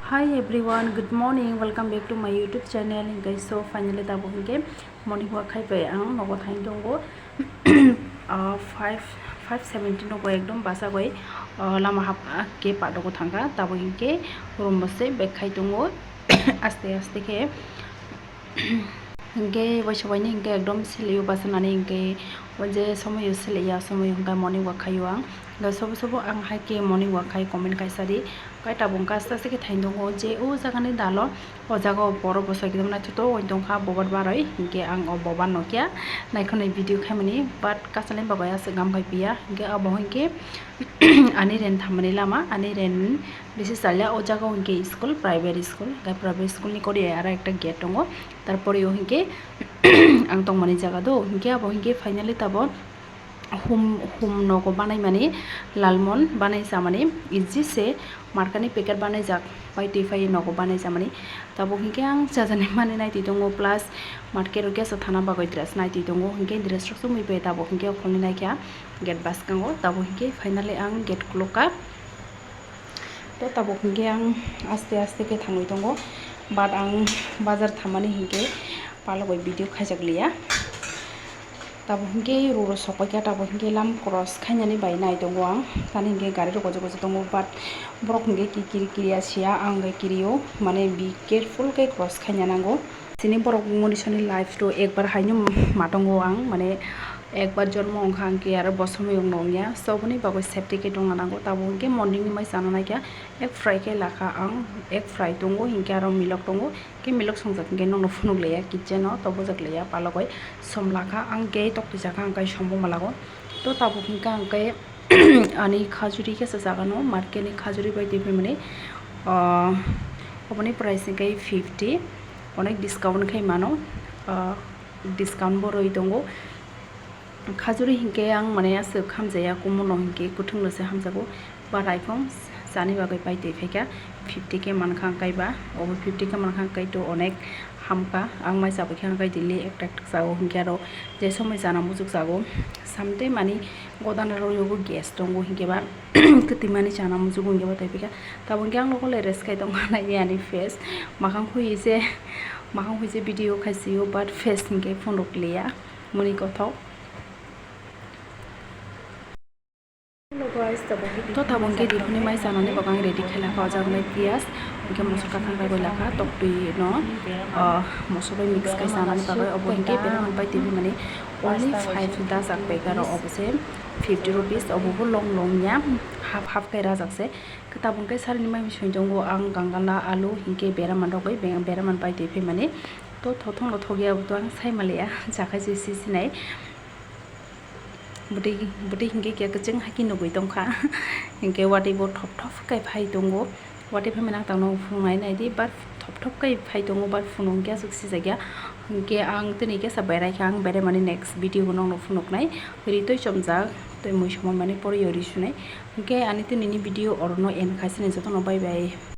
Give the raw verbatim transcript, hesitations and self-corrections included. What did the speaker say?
Hi everyone, good morning, welcome back to my YouTube channel. Guys, so finally tabuk hinkhe morning walk khai bai ang nogo thang tongo. Ah, five, five seventeen nogo ekdom basa bai, ah, lama hap, ah, ke pa dogo thangkha. Tabuk hinkhe room bo se back khai tongo. Aste aste khe. Hinkhe waisa waini hinkhe ekdom silio basa nani hinkhe o je somoyo silia somoyo hinkhe morning walk khaio ang. Ga sobo sobo ang hai khe morning walk khai comment kaisa di. Kai tabuk hwnkhe aste aste khe thang tongo je o jaga ni dalo. O jaga o borok bo soi khe naithotok wng tongkha bobar baroi. Hinkhe ang o bobar nokya naikhonai video khaimani, but kasalai bagwi aswk gam khai piya. Hinkhe abo hinkhe ani ren thammani lama, ani ren bisi salya. O jaga o hinkhe school, private school, hinkhe private school ni kori aro ekta gate tongo. Tarpore o hinkhe ang tongmani jaga do, hinkhe abo hinkhe finally tabuk hum, hum nogo banaimani, lalmon banai chamani, easy se, markani packet banaijak, bai twi phai nogo banai chamani. Tabuk hinkhe ang chajani mani naitwi tongo, plus market o kesa thana bagwi dress naitwi tongo, hinkhe dress rok chumui bai tabuk hinkhe okhorni naikha gate bwskango, tabuk hinkhe finally ang gate khulukha. To tabuk hinkhe ang aste aste khe thangwi tongo, but ang bazar thammani hinkhe palok bai video khaijak liya. Tabuk hinkhe roro sokpaikha, tabuk hinkhe lam cross khainani bai nai tongo ang, tani hinkhe gari rok gojo gojo tongo, but borok hinkhe kiri kiri ya siya, ang hinkhe kirio, mane be careful khe cross khaina nango. Chini borok munisani life to ekbar haino matongo ang, mane ekbar jonmo wngkha ang khe aro bo somoi wngno wngya, so oboni bagwi safety khe tongna nango. Tabuk hinkhe morning ni mai chana naikha, egg fry khe lakha ang, egg fry tongo, hinkhe aro milok tongo, khe milok songjak hinkhe nokno phunuk liya kitchen o, to bujak liya palok bai som lakha ang khe tok twi jakha ang khe sombo malago. To tabuk hinkhe ang khe ani khajuri khe sa jaga no market ni khajuri bai twi phaimani, ah, oboni price hinkhe fifty, onek discount khai mano, ah, discount bo rwi tongo. Khajuri hinkhe ang mane aswk hamjaya, kumun no hinkhe kwthwng no se hamjago, but iphone chani bagwi pai twi phaikha, fifty khe mankha ang kaiba, obo fifty khe mankha ang kai to onek hamkha, ang mai chabai khe ang kai daily ekta ekta chago, hinkhe aro je somoi chana muchuk chago, sometime ani godan rok yogo gas tongo hinkhe ba kwtwi mani chana muchuk hinkhe ba tei phaikha, tabuk hinkhe ang nogo le rest khai tongkha nai ani face, makhang khui se, makhang khui se video khai sio, but face hinkhe phunuk liya. Muni kothok. To tabuk hinkhe diphini mai chanani bagwi ang ready khai lakha, o jaga nai piyaj, hinkhe mosok kathang ragwi lakha, toktwi no, ah, mosok bai mix khai chanani bagwi, obo hinkhe bera man pai twi mani only five dajak bag aro obo se fifty rupees, obo bo long long ya, half half khai rajak se. Tabuk hinkhe salni mai mui soi tongo ang gangala, alu hinkhe bera man rogwi, be-, bera man pai twi phaimani. To thothong no thok ya bo to ang sai maliya, jakhai se si sinai. Bwtwi, bwtwi hinkhe khe kwchwng hai khe nugwi tongkha. Hinkhe watwi bo thop thop khe phai tongo. Watwi phaimani ang tangno phunuknai naidi, but thop thop khe phai tongo, but phunuk hinkhe aswk sijakya. Hinkhe ang tini khe sa berai kha, ang berai mani next video bo nokno phunuknai. Ri twi chomjak, twi mui somoi mani pore yo ri sunai. Hinkhe ani tini ni video orono end khaisini, jotono bye bye.